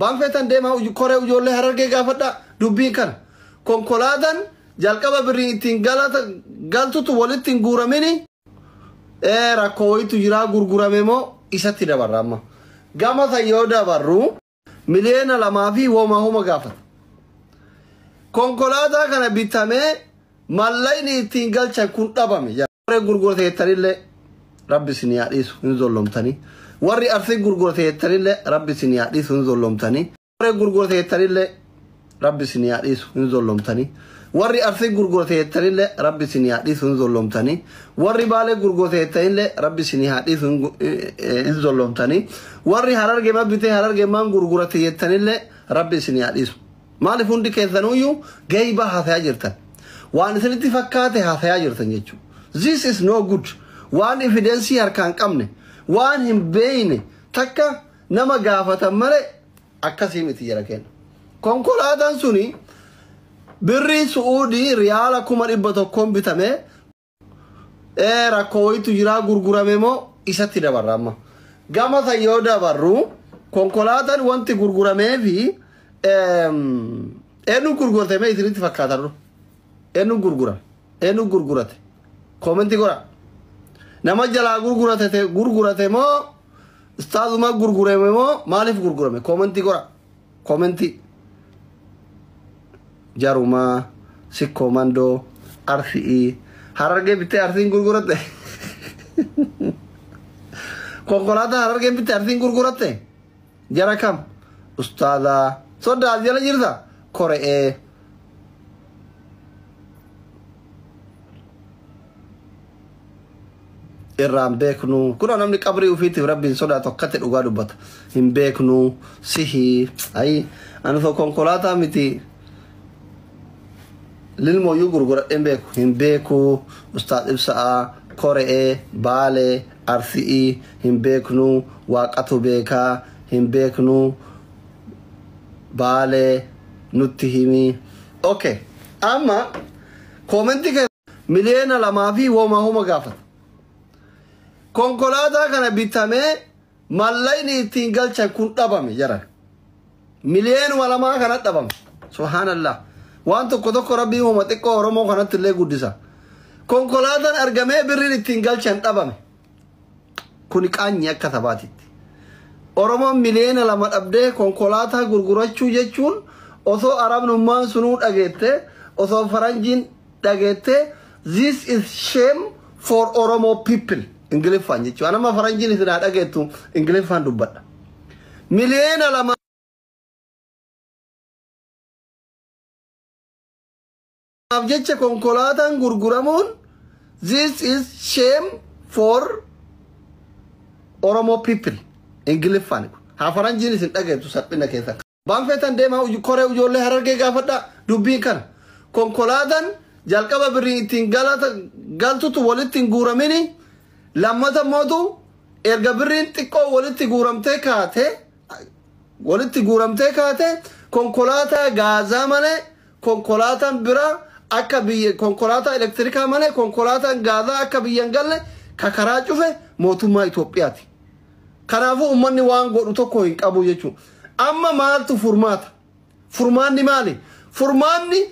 Abbaan feetan deemaa koree ijoollee Harargee gaafadhaa dubbiin kana. Konkolaataan jalqaba birrii ittiin galtutu walitti hin guuramini rakkoo wayitu jiraa gurgurame moo isatti dabarra amma. Gama san yoo dabarru 2 miliyoona fi homaa homa gaafata. Konkolaataa kana bitamee mallaqni ittiin galchan kun dhabame. Warri gurgurate jettanillee rabbi isin haa dhiisu hin zollomtanii. Warri Arsii gurgurate jettanillee rabbi isin haa dhiisu hin zollomtanii. Warri gurgurate jettanillee rabbi isin haa dhiisu hin zollomtanii. Warri Arsii gurgurate jettanillee rabbi isin haa dhiisu hin zollomtanii. Warri Baalee gurgurate jettanillee rabbi isin haa dhiisu hin zollomtanii. Warri Harargee bitee Harargee maan gurgurate jettanillee rabbi isin haa dhiisu. Maaliif hundi keessanuyyuu geeyibaa haasayaa jirtan. Waan isinitti fakkaate haasayaa jirtan jechuudha. This is no good. Waan evidence harkaan qabne, waan hin beeyne takka nama gaafatan malee akkasii miti jira kenna. Konkolaataan suni birrii Su'uudii riyaala 100,000 bitamee rakkoo wayitu jiraa gurgurame moo isatti dabarra amma. Gama san yoo dabarru konkolaataan wanti gurguramee fi eenyu gurgurate mee isinitti fakkaatan? Eenyu gurgurame? Eenyu gurgurate? Comment godha. Nama jalaa gurgurate gurgurate moo ustaazuma gurgurame moo maaliif gurgurame? Comment godha. Comment. Jarumaa, Sikkoo Mandoo, Arsii, Harargee bittee Arsiin gurguratte. Konkolaataa Harargee bittee Arsiin gurguratte. Jara kam? Ustaazaa. Soddaa as jala jirta? Kore'ee. Irraan beeknu kun namni qabrii ofiitiif rabbiin sodaatu akkatti dhugaa dubbata. Hin beeknu sihii ayi ani osoo konkolaataa miti lilmooyyuu gurguradheen beeku. Hin beeku ustaad Ibsa'aa, Kore'ee, Baalee, Arsi'ii, hin beeknu, Waaqatu beekaa, hin beeknu, Baalee nutti himi. Okay, amma comment 2 miliyoona fi homaa homa gaafata. Konkolaataa kana bitamee mallaqni ittiin galchan kun dhabame jara. 2 miliyoona kana dhabame. Subhaanallah. Waan tokko tokko rabbiin uuma xiqqoo Oromoo kanatti illee guddisa. Konkolaataan argamee birriin ittiin galchan dhabame. Kuni qaanyi akka sabaatitti. Oromoon 2 miliyoona dhabdee konkolaataa gurgurachuu jechuun osoo arabnummaan sunuu dhageette, osoo faranjiin dhageette, this is shame for Oromo people Ingiliffaan jechuudha. Nama faranjiin isin haa dhageettu Ingiliffaan dubbadha. 2 miliyoona jecha konkolaataan gurguramuun this is shame for Oromo people Ingiliffaan. Haa faranjiin isin dhageettu salphina keessa. Abbaan feetan deemaa koree ijoollee Harargee gaafadhaa dubbiin kana. Konkolaataan jalqaba birrii ittiin galtutu walitti hin guuramini, lammata mootu erga birriin xiqqoo walitti guuramtee kaate konkolaataa gaazaa malee konkolaataan biraa akka biyya, konkolaataa elektirikaa malee konkolaataan gaazaa akka biyya hin galle ka karaa cufe mootummaa Itoophiyaati. Kanaafuu uummanni waan godhu tokko hin qabu jechuudha. Amma maaltu furmaata? Furmaanni maali? Furmaanni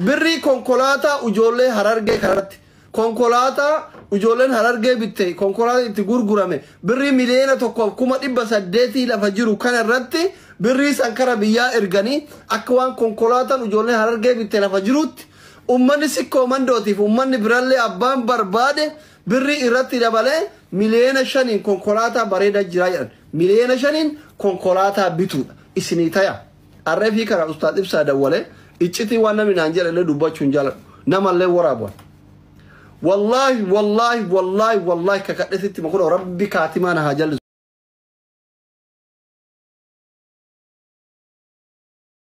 birrii konkolaataa ijoollee Harargee kanatti konkolaataa ijoolleen Harargee bitte, konkolaataa itti gurgurame birrii 1,800,000 lafa jiru kana irratti birrii san kara biyyaa erganii akka waan konkolaataan ijoolleen Harargee bitte lafa jirutti ummanni Sikkoo Mandootiif ummanni birallee abbaan barbaade birrii irratti dabalee 5 miliyoonaan konkolaataa bareedaa jira jedhan. 5 miliyoonaan konkolaataa bituudha isinii taya. Arreefii kana ustaad Ibsaa dawwalee iccitii waan namni naan jedhallee dubbachuu hin jaaladhu, namallee waraabuwan. Wallaahi, wallaahi, wallaahi, wallaahi, kakadhe sitti makuna rabbi kaatimaa na haa jallisu.